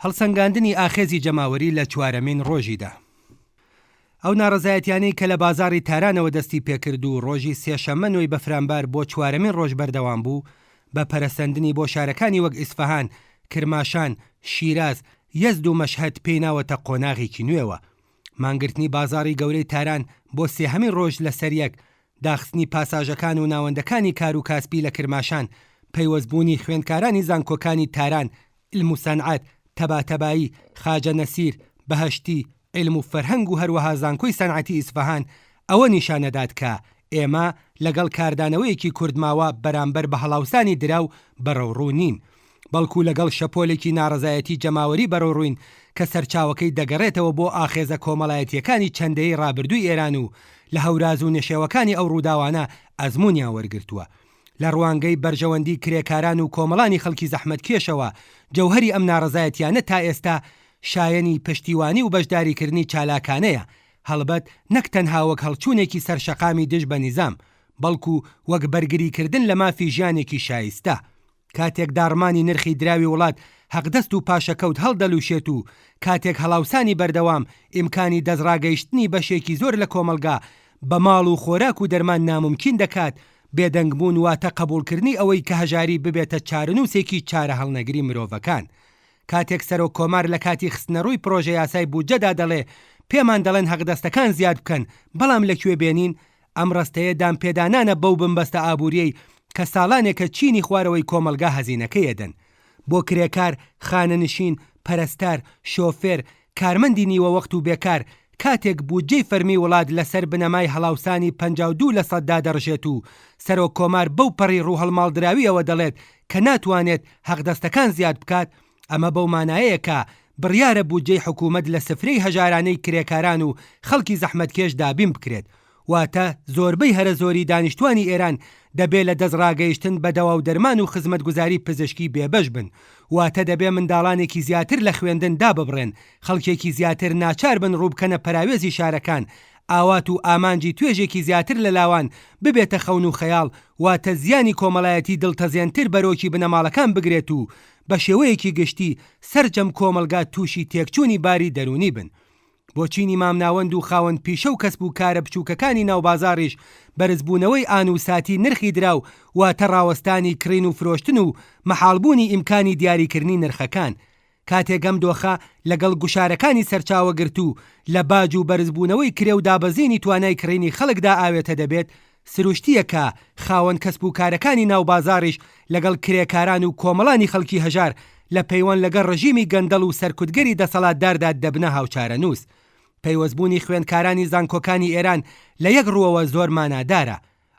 هەڵسەنگاندنی ئاخێزی جەماوەری لە چوارەمین ڕۆژیدا. ئەو ناڕەزایەتیانەی کە لە بازاڕی تارانەوە دەستی پێکرد و ڕۆژی سێشەممە نۆی بەفرانبار بۆ چوارەمین ڕۆژ بەردەوام بوو، بە پەرەسەندنی بۆ شارەکانی وەک ئیسفەهان، کرماشان، شیراز، یەزد و مەشهەد پێی ناوەتە قۆناغێکی نوێوە. مانگرتنی بازاڕی گەورەی تاران بۆ سێهەمین ڕۆژ لەسەریەک، داخستنی پاساژەکان و ناوەندەکانی کار و کاسپی لە کرماشان، پەیوەستبوونی خوێندکارانی زانکۆکانی تاران، علم و سەنعەت، تەباتەبایی، خاجە نەسیر، بەهەشتی، عیلم و فەرهەنگ و هەروەها زانکۆی سەنعەتی ئیسفەهان ئەوە نیشان ئەدات کە ئێمە لەگەڵ کاردانەوەیەکی کورتماوە بەرامبەر بە هەڵاوسانی دراو بەرەوڕوو نین بەڵکو لەگەڵ شەپۆلێکی ناڕەزایەتی جەماوەری بەرەوڕووین کە سەرچاوەکەی دەگەڕێتەوە بۆ ئاخێزە کۆمەڵایەتییەکانی چەند دەیەی ڕابردووی ئێران و لە هەوراز و نشێوەکانی ئەو ڕووداوانە ئەزموونیان وەرگرتووە. لە ڕوانگەی بەرژەوەندی کرێکاران و کۆمەڵانی خەڵکی زەحمەتکێشەوە، جەوهەری ئەم ناڕەزایەتیانە تا ئێستا شایەنی پشتیوانی و بەشداریکردنی چالاکانەیە، هەڵبەت نەک تەنها وەک هەڵچوونێکی سەر شەقامی دژ بە نیزام، بەڵکو وەک بەرگریکردن لە مافی ژیانێکی شایستە. کاتێک داڕمانی نرخی دراوی وڵات حەقدەست و پاشەکەوت هەڵدەلوشێت و کاتێک هەڵاوسانی بەردەوام ئیمکانی دەستڕاگەیشتنی بەشێکی زۆر لە کۆمەڵگا بە ماڵ و خۆراک و دەرمان نامومکین دەکات، بێدەنگبوون واتە قەبوڵکردنی ئەوەی کە هەژاری ببێتە چارەنووسێکی چارەهەڵنەگری مرۆڤەکان. کاتێک سەرۆک کۆمار لە کاتی خستنەڕووی پڕۆژەیاسای بودجەدا دەڵێ پێمان دەڵێن حەقدەستەکان زیاد بکەن، بەڵام لە کوێ بێنین؟ ئەم ڕەستەیە دانپێدانانە بەو بنبەستە ئابووریەی کە ساڵانێکە چینی خوارەوەی کۆمەڵگا هەزینەکەی ئەدەن. بۆ کرێکار، خانەنشین، پەرستار، شۆفێر، کارمەندی نیوەوەخت و بێکار، کاتێک بودجەی فەرمی وڵات لەسەر بنەمای هەڵاوسانی 52 لەسەد دادەڕژێت و سەرۆک کۆمار بەو پەڕی ڕووهەڵماڵدراویەوە دەڵێت کە ناتوانێت حەقدەستەکان زیاد بکات، ئەمە بەو مانایەیە کە بڕیارە بودجەی حکوومەت لە سفرەی هەژارانەی کرێکاران و خەڵکی زەحمەتکێش دابین بکرێت. واتە زۆربەی هەرە زۆری دانیشتوانی ئێران دەبێ لە دەست ڕاگەیشتن بە دەوا و دەرمان و خزمەتگوزاری پزشکی بێبەش بن. واتە دەبێ منداڵانێکی زیاتر لە خوێندن داببڕێن، خەڵکێکی زیاتر ناچار بن ڕووبکەنە پەراوێزی شارەکان، ئاوات و ئامانجی توێژێکی زیاتر لە لاوان ببێتە خەون و خەیاڵ، واتە زیانی کۆمەڵایەتی دڵتەزێنتر بەرۆکی بنەماڵەکان بگرێت و بە شێوەیەکی گشتی سەرجەم کۆمەڵگا تووشی تێکچوونی باری دەروونی بن. بۆ چینی مامناوەند و خاوەن پیشە و کەسب و کارە بچووکەکانی ناو بازاڕیش بەرزبوونەوەی ئان و ساتی نرخی دراو واتە ڕاوەستانی کڕین و فرۆشتن و مەحاڵبوونی ئیمکانی دیاریکردنی نرخەکان کاتێک ئەم دۆخە لەگەڵ گوشارەکانی سەرچاوەگرتوو لە باج و بەرزبوونەوەی کرێ و دابەزینی توانای کڕینی خەڵکدا ئاوێتە دەبێت، سروشتییە کە خاوەن کەسب و کارەکانی ناو بازاڕیش لەگەڵ کرێکاران و کۆمەڵانی خەڵکی هەژار لە پەیوەند لەگەڵ ڕژیمی گەندەڵ و سەرکوتگەری دەسەڵاتداردا دەبنە هاوچارەنووس. پەیوەستبوونی خوێندکارانی زانکۆکانی ئێران لە یەک ڕووەوە زۆر مانادارە.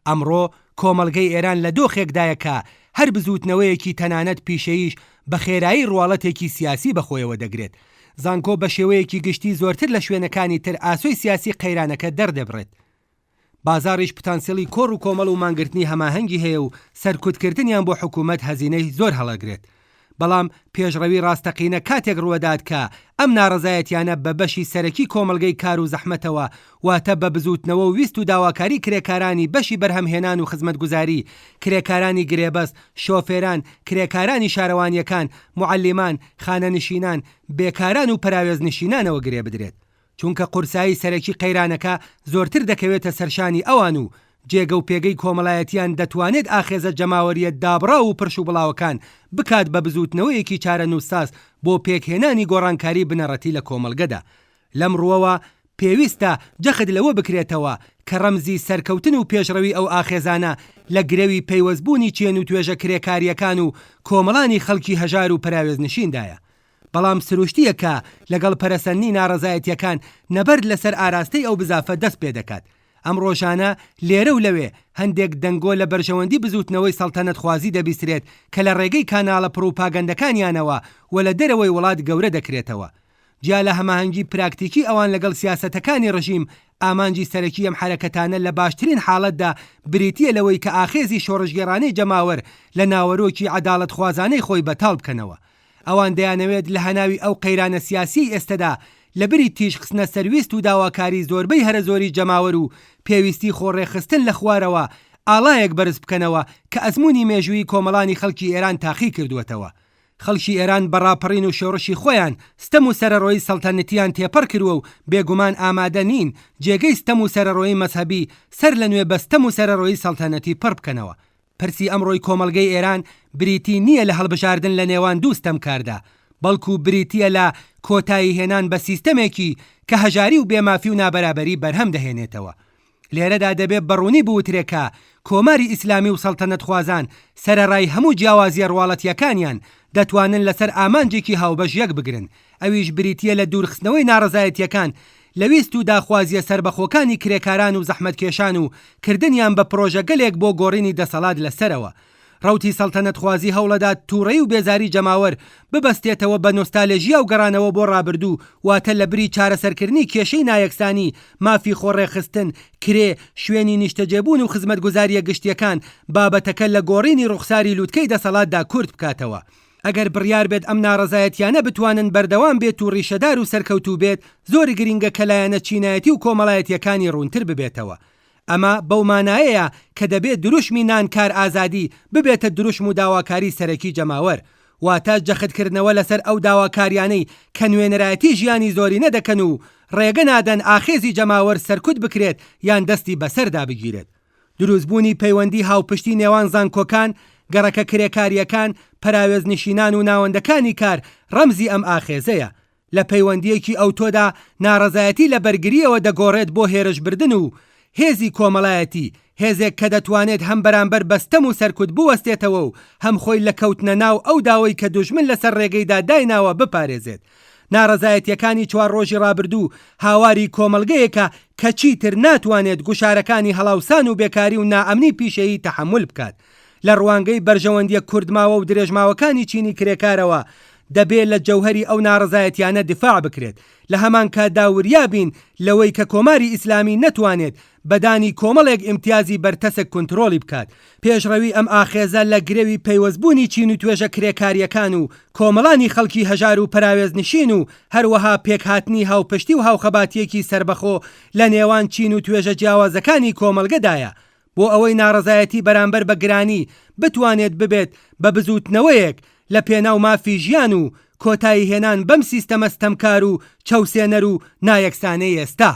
ئەمڕۆ کۆمەڵگەی ئێران لە دۆخێکدایە کە هەر بزووتنەوەیەکی تەنانەت پیشەییش بە خێرایی ڕواڵەتێکی سیاسی بە خۆیەوە دەگرێت. زانکۆ بە شێوەیەکی گشتی زۆرتر لە شوێنەکانی تر ئاسۆی سیاسی قەیرانەکە دەردەبڕێت. بازاڕیش پتانسیڵی کۆڕ و کۆمەڵ و مانگرتنی هەماهەنگی هەیە و سەرکوتکردنیان بۆ حکوومەت هەزینەی زۆر هەڵەگرێت. بەڵام پێشڕەوی ڕاستەقینە کاتێک ڕووەدات کە ئەم ناڕەزایەتیانە بە بەشی سەرەکی کۆمەڵگەی کار و زەحمەتەوە واتە بە بزووتنەوە و ویست و داواکاری کرێکارانی بەشی بەرهەمهێنان و خزمەتگوزاری، کرێکارانی گرێبەست، شۆفێران، کرێکارانی شارەوانییەکان، موعەلیمان، خانەنشینان، بێکاران و پەراوێزنشینانەوە گرێ بدرێت. چونکە قورسایی سەرەکی قەیرانەکە زۆرتر دەکەوێتە سەرشانی ئەوان و جێگە و پێگەی کۆمەڵایەتیان دەتوانێت ئاخێزە جەماوەرییە دابڕاو و پرشوبڵاوەکان بکات بە بزووتنەوەیەکی چارەنووسساز بۆ پێکهێنانی گۆڕانکاری بنەڕەتی لە کۆمەڵگەدا. لەم ڕووەوە پێویستە جەخت لەوە بکرێتەوە کە ڕەمزی سەرکەوتن و پێشڕەوی ئەو ئاخێزانە لە گرەوی پەیوەستبوونی چێن و توێژە کرێکارییەکان و کۆمەڵانی خەڵکی هەژار و پەراوێزنشیندایە. بەڵام سروشتییە کە لەگەڵ پەرەسەندنی ناڕەزایەتییەکان نەبەرد لەسەر ئاراستەی ئەو بزافە دەست پێدەکات. ئەم ڕۆژانە لێرە و لەوێ هەندێک دەنگۆ لە بەرژەوەندی بزووتنەوەی سەڵتەنەتخوازی دەبیسترێت کە لە ڕێگەی کاناڵە پڕوپاگەندەکانیانەوە و لە دەرەوەی وڵات گەورە دەکرێتەوە. جیا لە هەماهەنگی پراکتیکی ئەوان لەگەڵ سیاسەتەکانی ڕژیم، ئامانجی سەرەکی ئەم حەرەکەتانە لە باشترین حاڵەتدا بریتییە لەوەی کە ئاخێزی شۆڕشگێڕانەی جەماوەر لە ناوەرۆکی عەداڵەتخوازانەی خۆی بەتاڵ بکەنەوە. ئەوان دەیانەوێت لە هەناوی ئەو قەیرانە سیاسیەی ئێستەدا لە بری تیژ خستنە سەر ویست و داواکاری زۆربەی هەرە زۆری جەماوەر و پێویستی خۆ ڕێکخستن لە خوارەوە ئاڵایەک بەرز بکەنەوە کە ئەزموونی مێژوویی کۆمەڵانی خەڵکی ئێران تاقی کردووەتەوە. خەڵکی ئێران بە ڕاپەڕین و شۆڕشی خۆیان ستەم و سەرەڕۆیی سەڵتەنەتیان تێپەڕ کرووە و بێگومان ئامادە نین جێگەی ستەم و سەرەڕۆیی مەزهەبی سەر لە نوێ بە ستەم و سەرەڕۆیی سەڵتەنەتی پڕ بکەنەوە. پرسی ئەمڕۆی کۆمەڵگەی ئێران بریتی نییە لە هەڵبژاردن لە نێوان دوو ستەمکاردا، بەڵکو بریتییە لە کۆتایی هێنان بە سیستەمێکی کە هەژاری و بێمافی و نابەرابەری بەرهەم دەهێنێتەوە. لێرەدا دەبێ بە ڕوونی بوترێ کە کۆماری ئیسلامی و سەڵتەنەتخوازان سەرەڕای هەموو جیاوازییە ڕواڵەتییەکانیان دەتوانن لەسەر ئامانجێکی هاوبەش یەک بگرن ئەویش بریتییە لە دوورخستنەوەی ناڕەزایەتییەکان لە ویست و داخوازییە سەربەخۆکانی کرێکاران و زەحمەتکێشان و کردنیان بە پرۆژەگەلێک بۆ گۆڕینی دەسەڵات لە سەرەوە. ڕەوتی سەڵتەنەتخوازی هەوڵەدات تووڕەیی و بێزاری جەماوەر ببەستێتەوە بە نۆستالێژیا و گەڕانەوە بۆ ڕابردوو، واتە لە بری چارەسەرکردنی کێشەی نایەکسانی، مافی خۆڕێکخستن، کرێ، شوێنی نیشتەجێبوون و خزمەتگوزارییە گشتییەکان، بابەتەکە لە گۆڕینی ڕوخساری لوتکەی دەسەڵاتدا کورت بکاتەوە. ئەگەر بڕیار بێت ئەم ناڕەزایەتیانە بتوانن بەردەوام بێت و ڕیشەدار و سەرکەوتوو بێت، زۆر گرینگە کە لایەنە چینایەتی و کۆمەڵایەتییەکانی ڕوونتر ببێتەوە. ئەمە بەو مانایەیە کە دەبێ دروشمی نان کار ئازادی ببێتە دروشم و داواکاری سەرەکی جەماوەر. واتە جەختکردنەوە لەسەر ئەو داواکاریانەی کە نوێنەرایەتی ژیانی زۆرینە دەکەن و ڕێگە نادەن ئاخێزی جەماوەر سەرکوت بکرێت یان دەستی بەسەردا بگیرێت. دروستبوونی پەیوەندی هاوپشتی نێوان زانکۆکان، گەڕەکە کرێکارییەکان، پەراوێزنشینان و ناوەندەکانی کار ڕەمزی ئەم ئاخێزەیە. لە پەیوەندییەکی ئەوتۆدا ناڕەزایەتی لە بەرگرییەوە دەگۆڕێت بۆ هێرشبردن و هێزی کۆمەڵایەتی، هێزێک کە دەتوانێت هەم بەرامبەر بە ستەم و سەرکوت بوەستێتەوە و هەم خۆی لە کەوتنە ناو ئەو داوەی کە دوژمن لەسەر ڕێگەیدا دایناوە بپارێزێت. ناڕەزایەتییەکانی چوار ڕۆژی ڕابردوو هاواری کۆمەڵگەیەکە کە چیتر ناتوانێت گوشارەکانی هەڵاوسان و بێکاری و نائەمنی پیشەیی تەحەمول بکات. لە ڕوانگەی بەرژەوەندییە کورتماوە و درێژماوەکانی چینی کرێکارەوە دەبێ لە جەوهەری ئەو ناڕەزایەتییانە دیفاع بکرێت. لە هەمانکاتدا وریا بین لەوەی کە کۆماری ئیسلامی نەتوانێت بە دانی کۆمەڵێک ئیمتیازی بەرتەسک کونترۆڵی بکات. پێشڕەوی ئەم ئاخێزە لە گرەوی پەیوەستبوونی چین و توێژە کرێکارییەکان و کۆمەڵانی خەڵکی هەژار و پەراوێزنشین و هەروەها پێکهاتنی هاوپشتی و هاوخەباتییەکی سەربەخۆ لە نێوان چین و توێژە جیاوازەکانی کۆمەڵگەدایە بۆ ئەوەی ناڕەزایەتی بەرامبەر بە گرانی بتوانێت ببێت بە بزووتنەوەیەک لە پێناو مافی ژیان و کۆتاییهێنان بەم سیستەمە ستەمکار و چەوسێنەر و نایەکسانەی ئێستا.